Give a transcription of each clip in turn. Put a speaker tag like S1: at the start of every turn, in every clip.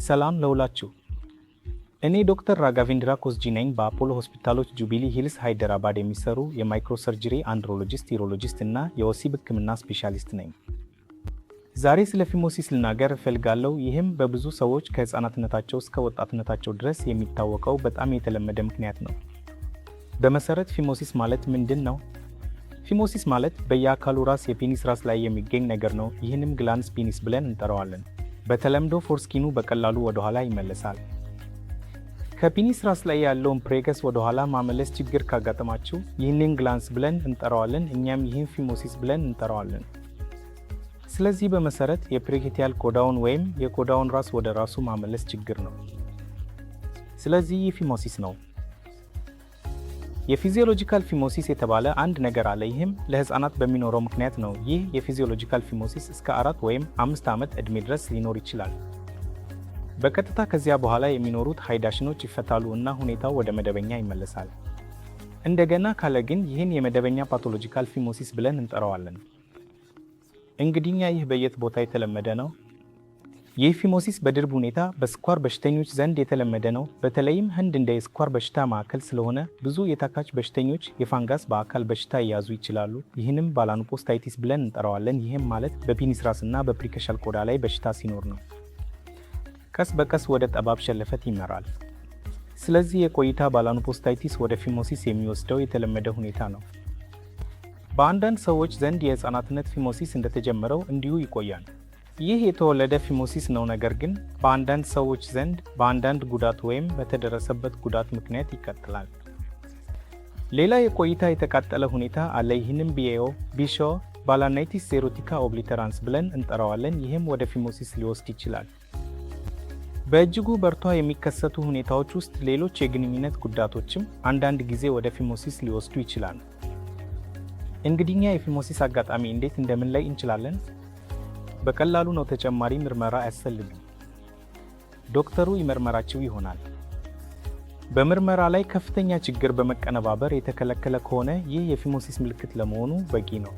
S1: ሰላም ለሁላችሁ። እኔ ዶክተር ራጋቬንድራ ኮስጂ ነኝ። በአፖሎ ሆስፒታሎች ጁቢሊ ሂልስ ሃይደራባድ የሚሰሩ የ microsurgery andrologist፣ urologist እና የወሲብ ሕክምና specialist ነኝ። ዛሬ ስለ phimosis ልናገር እፈልጋለሁ። ይህም በብዙ ሰዎች ከሕፃናትነታቸው እስከ ወጣትነታቸው ድረስ የሚታወቀው በጣም የተለመደ ምክንያት ነው። በመሰረት phimosis ማለት ምንድን ነው? Phimosis ማለት በየአካሉ ራስ የ penis ራስ ላይ የሚገኝ ነገር ነው። ይህንም glans penis ብለን እንጠራዋለን። በተለምዶ foreskin ኑ በቀላሉ ወደኋላ ይመለሳል። ከ penis ራስ ላይ ያለውን prepuce ወደኋላ ማመለስ ችግር ካጋጠማችሁ ይህንን glans ብለን እንጠራዋለን። እኛም ይህን phimosis ብለን እንጠራዋለን። ስለዚህ በመሰረት የ preputial ቆዳውን ወይም የቆዳውን ራስ ወደ ራሱ ማመለስ ችግር ነው። ስለዚህ ይህ phimosis ነው። የ physiological phimosis የተባለ አንድ ነገር አለ። ይህም ለህፃናት በሚኖረው ምክንያት ነው። ይህ የ physiological phimosis እስከ 4 ወይም 5 ዓመት ዕድሜ ድረስ ሊኖር ይችላል። በቀጥታ ከዚያ በኋላ የሚኖሩት ሃይዳሽኖች ይፈታሉ እና ሁኔታው ወደ መደበኛ ይመለሳል። እንደገና ካለ ግን ይህን የመደበኛ pathological phimosis ብለን እንጠራዋለን። እንግዲኛ ይህ በየት ቦታ የተለመደ ነው? ይህ phimosis በድርብ ሁኔታ በስኳር በሽተኞች ዘንድ የተለመደ ነው። በተለይም ህንድ እንደ የስኳር በሽታ ማዕከል ስለሆነ ብዙ የታካች በሽተኞች የፋንጋስ በአካል በሽታ ይያዙ ይችላሉ። ይህንም balanoposthitis ብለን እንጠራዋለን። ይህም ማለት በ penis ራስና በ preputial ቆዳ ላይ በሽታ ሲኖር ነው። ቀስ በቀስ ወደ ጠባብ ሸለፈት ይመራል። ስለዚህ የቆይታ balanoposthitis ወደ phimosis የሚወስደው የተለመደ ሁኔታ ነው። በአንዳንድ ሰዎች ዘንድ የህፃናትነት phimosis እንደተጀመረው እንዲሁ ይቆያል። ይህ የተወለደ phimosis ነው፣ ነገር ግን በአንዳንድ ሰዎች ዘንድ በአንዳንድ ጉዳት ወይም በተደረሰበት ጉዳት ምክንያት ይቀጥላል። ሌላ የቆይታ የተቃጠለ ሁኔታ አለ። ይህንም BAO ቢሾ balanitis xerotica obliterans ብለን እንጠራዋለን። ይህም ወደ phimosis ሊወስድ ይችላል። በእጅጉ በርቷ የሚከሰቱ ሁኔታዎች ውስጥ ሌሎች የግንኙነት ጉዳቶችም አንዳንድ ጊዜ ወደ phimosis ሊወስዱ ይችላሉ። እንግዲኛ የ phimosis አጋጣሚ እንዴት እንደምንለይ እንችላለን? በቀላሉ ነው። ተጨማሪ ምርመራ አያስፈልግም። ዶክተሩ ይመርመራችሁ ይሆናል። በምርመራ ላይ ከፍተኛ ችግር በመቀነባበር የተከለከለ ከሆነ ይህ የ phimosis ምልክት ለመሆኑ በቂ ነው።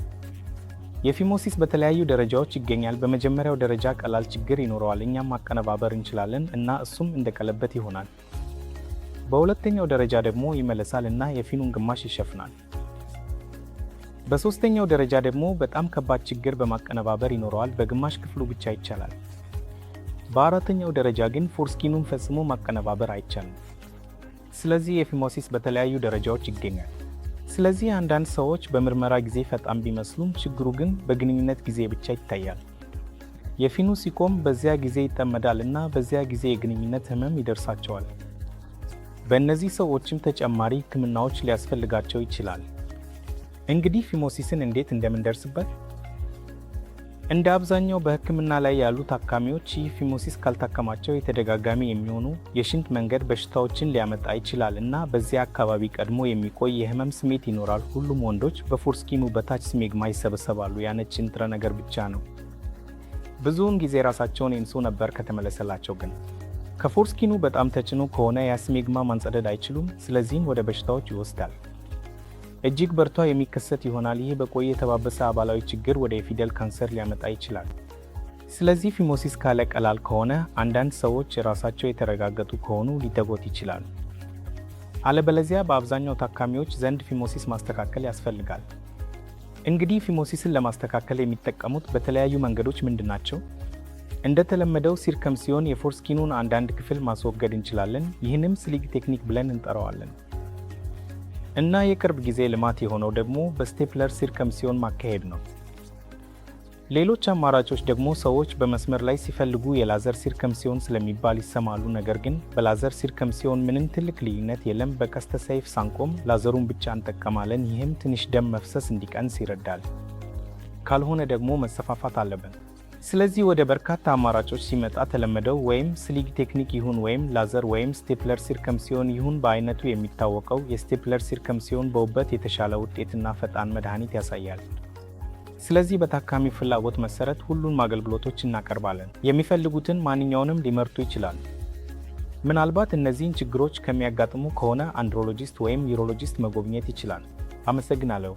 S1: የ phimosis በተለያዩ ደረጃዎች ይገኛል። በመጀመሪያው ደረጃ ቀላል ችግር ይኖረዋል፣ እኛም ማቀነባበር እንችላለን እና እሱም እንደቀለበት ይሆናል። በሁለተኛው ደረጃ ደግሞ ይመለሳል እና የፊኑን ግማሽ ይሸፍናል። በሶስተኛው ደረጃ ደግሞ በጣም ከባድ ችግር በማቀነባበር ይኖረዋል፣ በግማሽ ክፍሉ ብቻ ይቻላል። በአራተኛው ደረጃ ግን foreskin ኑን ፈጽሞ ማቀነባበር አይቻልም። ስለዚህ የ phimosis በተለያዩ ደረጃዎች ይገኛል። ስለዚህ አንዳንድ ሰዎች በምርመራ ጊዜ ፈጣን ቢመስሉም ችግሩ ግን በግንኙነት ጊዜ ብቻ ይታያል። የፊኑ ሲቆም በዚያ ጊዜ ይጠመዳል እና በዚያ ጊዜ የግንኙነት ህመም ይደርሳቸዋል። በእነዚህ ሰዎችም ተጨማሪ ህክምናዎች ሊያስፈልጋቸው ይችላል። እንግዲህ phimosis ን እንዴት እንደምንደርስበት? እንደ አብዛኛው በህክምና ላይ ያሉ ታካሚዎች ይህ phimosis ካልታከማቸው የተደጋጋሚ የሚሆኑ የሽንት መንገድ በሽታዎችን ሊያመጣ ይችላል እና በዚያ አካባቢ ቀድሞ የሚቆይ የህመም ስሜት ይኖራል። ሁሉም ወንዶች በ foreskin ኑ በታች smegma ይሰበሰባሉ። ያ ነጭ ንጥረ ነገር ብቻ ነው። ብዙውን ጊዜ ራሳቸውን ይንሱ ነበር። ከተመለሰላቸው ግን ከ foreskin ኑ በጣም ተጭኖ ከሆነ ያ smegma ማንጸደድ አይችሉም። ስለዚህም ወደ በሽታዎች ይወስዳል። እጅግ በርቷ የሚከሰት ይሆናል። ይህ በቆየ የተባበሰ አባላዊ ችግር ወደ የፊደል ካንሰር ሊያመጣ ይችላል። ስለዚህ phimosis ካለ ቀላል ከሆነ አንዳንድ ሰዎች ራሳቸው የተረጋገጡ ከሆኑ ሊተጎት ይችላል። አለበለዚያ በአብዛኛው ታካሚዎች ዘንድ phimosis ማስተካከል ያስፈልጋል። እንግዲህ phimosis ን ለማስተካከል የሚጠቀሙት በተለያዩ መንገዶች ምንድን ናቸው? እንደተለመደው circumcision የ foreskin ኑን አንዳንድ ክፍል ማስወገድ እንችላለን። ይህንም sling technique ብለን እንጠራዋለን። እና የቅርብ ጊዜ ልማት የሆነው ደግሞ በ stapler circumcision ማካሄድ ነው። ሌሎች አማራጮች ደግሞ ሰዎች በመስመር ላይ ሲፈልጉ የ laser circumcision ስለሚባል ይሰማሉ። ነገር ግን በ laser circumcision ምንም ትልቅ ልዩነት የለም። በቀስተ ሰይፍ ሳንቆም ላዘሩን ብቻ እንጠቀማለን። ይህም ትንሽ ደም መፍሰስ እንዲቀንስ ይረዳል። ካልሆነ ደግሞ መሰፋፋት አለብን። ስለዚህ ወደ በርካታ አማራጮች ሲመጣ ተለመደው ወይም sling technique ይሁን ወይም ላዘር ወይም stapler circumcision ይሁን በአይነቱ የሚታወቀው የ stapler circumcision በውበት የተሻለ ውጤትና ፈጣን መድኃኒት ያሳያል። ስለዚህ በታካሚ ፍላጎት መሰረት ሁሉንም አገልግሎቶች እናቀርባለን። የሚፈልጉትን ማንኛውንም ሊመርጡ ይችላሉ። ምናልባት እነዚህን ችግሮች ከሚያጋጥሙ ከሆነ andrologist ወይም urologist መጎብኘት ይችላል። አመሰግናለሁ።